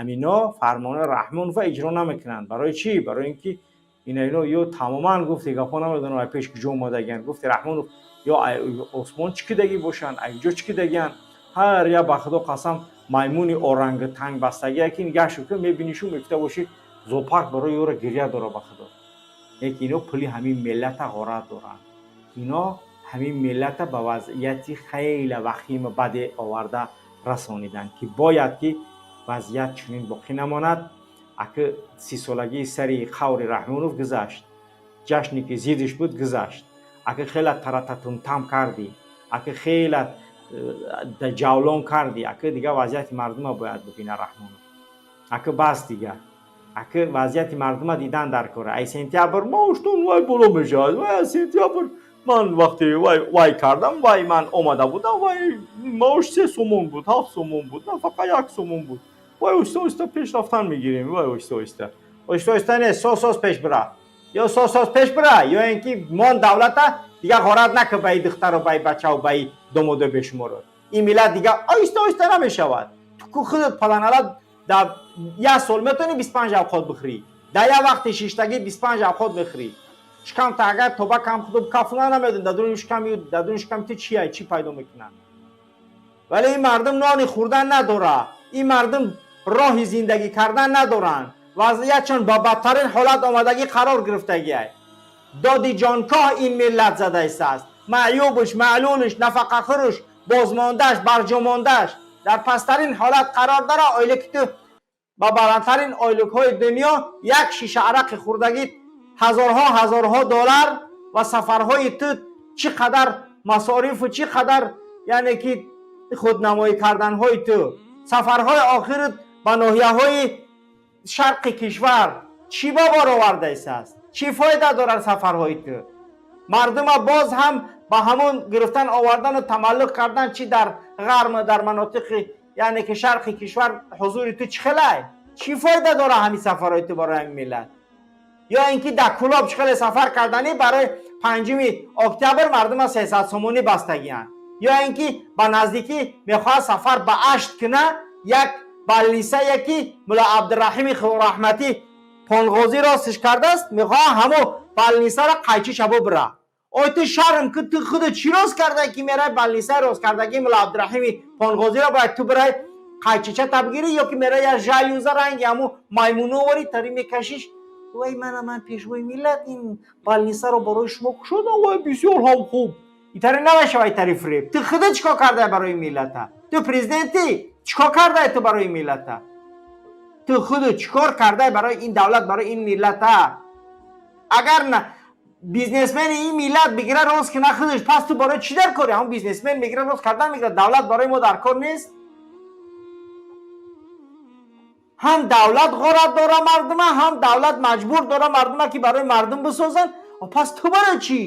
Ҳамино фармони Раҳмонова иҷро намекунанд. Барои чӣ? Барои ин ки ино ё тамоман гуфти гапҳо намедонам ай пеш куҷо омадагианд. Гуфти Раҳмонов ё осмон чикидагӣ бошанд, ай ҷо чикидагианд. Ҳар я, ба Худо қасам, маймуни оранги танг бастагия, ки нигаҳ шу, ки мебинишу мегуфта бошӣ, зоопарк барои ёро гиря дора, ба Худо. Лекин ино пули ҳамин миллата ғорат доранд. Ино ҳамин миллата ба вазъияти хеле вахиму баде оварда расониданд, ки бояд ки вазъият чунин боқӣ намонад. Аки 30-солагии сари қаври Раҳмонов гузашт, ҷашне ки зиддиш буд, гузашт. Аки хела тарататумтам кардӣ, аки хела ҷавлон кардӣ, аки дигар вазъияти мардума бояд бибина Раҳмонов. Аки бас дигар, аки вазъияти мардума дидан дар кора. Ай сентябр маоштон вай боло мешавад, вай сентябр ман вақте вай кардам, вай ман омада будам, вай маош 3 сомон буд, 7 сомон буд, нафақа 1 сомон буд. Вай оҳиста оҳиста пеш рафтан мегирем. Вай оҳиста оҳиста, оҳиста оҳиста не, соз соз пеш бира, ё соз соз пеш бира, ё ин ки мон давлата дигар ғорат накун ба и духтару ба и бачаву ба и домодои бешуморо. Ин миллат дигар оҳиста оҳиста намешавад. Ту ку худат паданалат дар як сол метавонӣ 25 авқот бихӯрӣ, дар як вақти шиштагӣ 25 авқот мехӯрӣ. Шикамта агар тоба кам худо кафуна намедон, дар дуруни шиками, дар дуруни шиками ту чия, чӣ пайдо мекунад? Вале ин мардум нони хӯрдан надора, ин мардум роҳи зиндагӣ кардан надоранд. Вазъиятшон ба бадтарин ҳолат омадагӣ қарор гирифтагиай. Доди ҷонкоҳ ин миллат задаистааст. Маъюбуш, маълулуш, нафақахӯруш, бозмондааш, барҷомондааш дар пасттарин ҳолат қарор дора. Ойлики ту ба баландтарин ойликҳои дунё, як шиша арақи хӯрдагӣ ҳазорҳо ҳазорҳо доллар ва сафарҳои ту чӣ қадар масорифу чӣ қадар, яъне ки худнамоӣ карданҳои ту, сафарҳои охират ба ноҳияҳои шарқи кишвар чӣ ба бор овардаистааст? Чӣ фоида дорад сафарҳои ту? Мардума боз ҳам ба ҳамон гирифтан овардану тамаллуқ кардан, чӣ дар ғарб, дар манотиқи, яъне ки шарқи кишвар ҳузури ту чӣ хелай? Чӣ фоида дора ҳамин сафарҳои ту барои ҳамин миллат? Ё ин ки дар Кӯлоб чӣ хеле сафар карданӣ, барои 5-уми октябр мардума 300 сомонӣ бастагианд, ё ин ки ба наздикӣ мехоҳад сафар ба Ашт куна, як больницае ки мулла Абдураҳими раҳматӣ Понғозӣ ростиш кардааст, мехоҳад ҳамо больницаро қайчиша бубра. Ой, ту шарм ки, ту худо чӣ рост карда, ки мерай больницаи рост кардагии мулла Абдураҳими Понғозиро бояд ту бирай қайчича бигирӣ, ё ки мерай як жалюза ранги ҳамо маймуновари тари мекашиш? Вай, мана ман пешвои миллат ин больницаро барои шумо кушодам, вай бисёр ҳам хуб. Итари намешава, итари фиреб. Ту худо чӣ кор кардай барои миллата? Ту президентӣ, чӣ кор кардай ту барои миллата? Ту худо чӣ кор кардай барои ин давлат, барои ин миллата? Агар на бизнесмени ин миллат бигира рост кина худаш, пас ту барои чӣ дар кори? Ҳамон бизнесмен мегира, рост кардан мегира. Давлат барои мо дар кор нест. Ҳам давлат ғорат дора мардума, ҳам давлат маҷбур дора мардума, ки барои мардум бисозанд. Пас ту барои чӣ?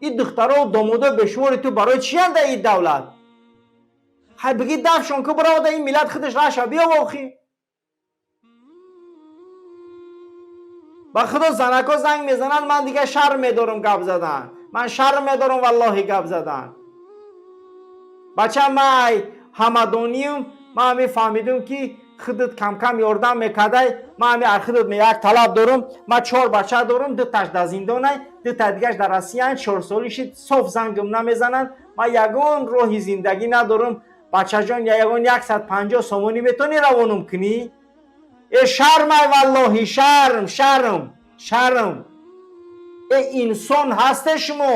Ин духтарову домодои бешумори ту барои чиянд дар ин давлат? Хай, бигӣ дафшон ку, биравода ин миллат худаш раша биёва. Охи, ба Худо, занако занг мезананд, ман дигар шарм медорам гап задан, ман шарм медорам, валлоҳи, гап задан. Бача, май ҳамадониюм, ман ҳамин фаҳмидум, ки худат камкам ёрдам мекардай. Ман ҳами худат як талаб дорум. Ман чор бача дорум, дуташ дар зиндонай, дута дигаш дар Россиян, 4 солӣ шид, соф зангм намезананд. Ман ягон роҳи зиндагӣ надорум. Бачаҷон, ягон 150 сомонӣ метавонӣ равонум кунӣ? Э, шармай, валлоҳи, шарм, шарм, шарм. Э, инсон ҳасте шумо?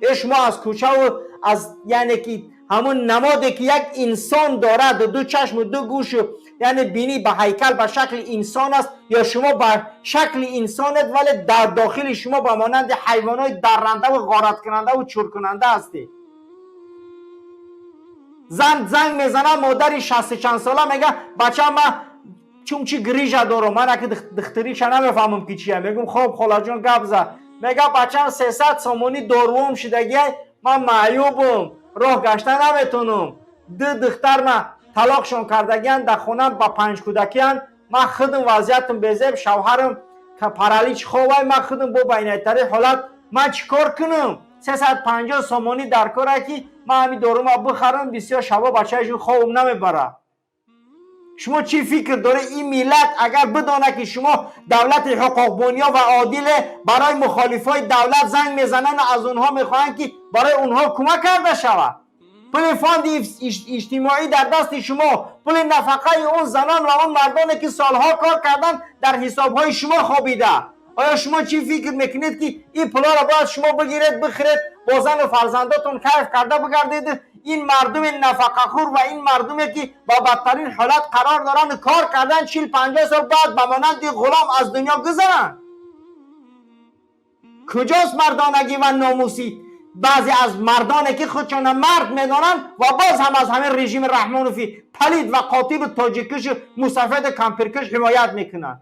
Э, шумо аз кӯчаву аз, яъне ки ҳамун намоде, ки як инсон дорад, ду чашму ду гӯшу, яъне бинӣ, ба ҳайкал, ба шакли инсон аст, ё шумо ба шакли инсонед, вале дар дохили шумо ба монанди ҳайвонҳои даррандаву ғораткунандаву чуркунанда ҳастед? Зан занг мезанад, модари шасту чанд сола, мега: «Бача, ман чунчи грижа дорам». Ман аки духтариша намефаҳмам, ки чия. Мегум: «Хоб, холаҷон, гап за». Мега: «Бачам, 300 сомонӣ доруом шидагиай, ман маъюбум, роҳ гашта наметонам. Ду духтарма талоқшон кардагиянд, дар хонам ба панҷ кӯдакиянд. Ман худам вазъиятам безеб, шавҳарам паралич ховай, ман худам бо байнайтари ҳолат, ман чӣ кор кунам? 350 сомонӣ дар кора, ки ман ҳамин дорума бихарам. Бисёр шабо бачаашон хобам намебара». Шумо чӣ фикр доред? Ин миллат агар бидонад, ки шумо давлати ҳуқуқбунё ва одиле, барои мухолифои давлат занг мезананд ва аз онҳо мехоҳанд, ки барои онҳо кӯмак карда шавад, пули фонди иҷтимоӣ дар дасти шумо, пули нафақаи он занон ва он мардоне, ки солҳо кор карданд, дар ҳисобҳои шумо хобида, оё шумо чӣ фикр мекунед, ки ин пулҳоро бояд шумо бигиред, бихӯред, бо зану фарзандотон кайф карда бигардед? Ин мардуми нафақахӯр ва ин мардуме, ки ба бадтарин ҳолат қарор доранд, кор кардан 40-50 сол, баъд ба монанди ғулом аз дунё гузаранд? Куҷост мардонагӣ ва номусӣ баъзе аз мардоне, ки худшона мард медонанд ва боз ҳам аз ҳамин режими Раҳмонови палид ва қотилу тоҷиккушу мусафеду кампиркуш ҳимоят мекунанд?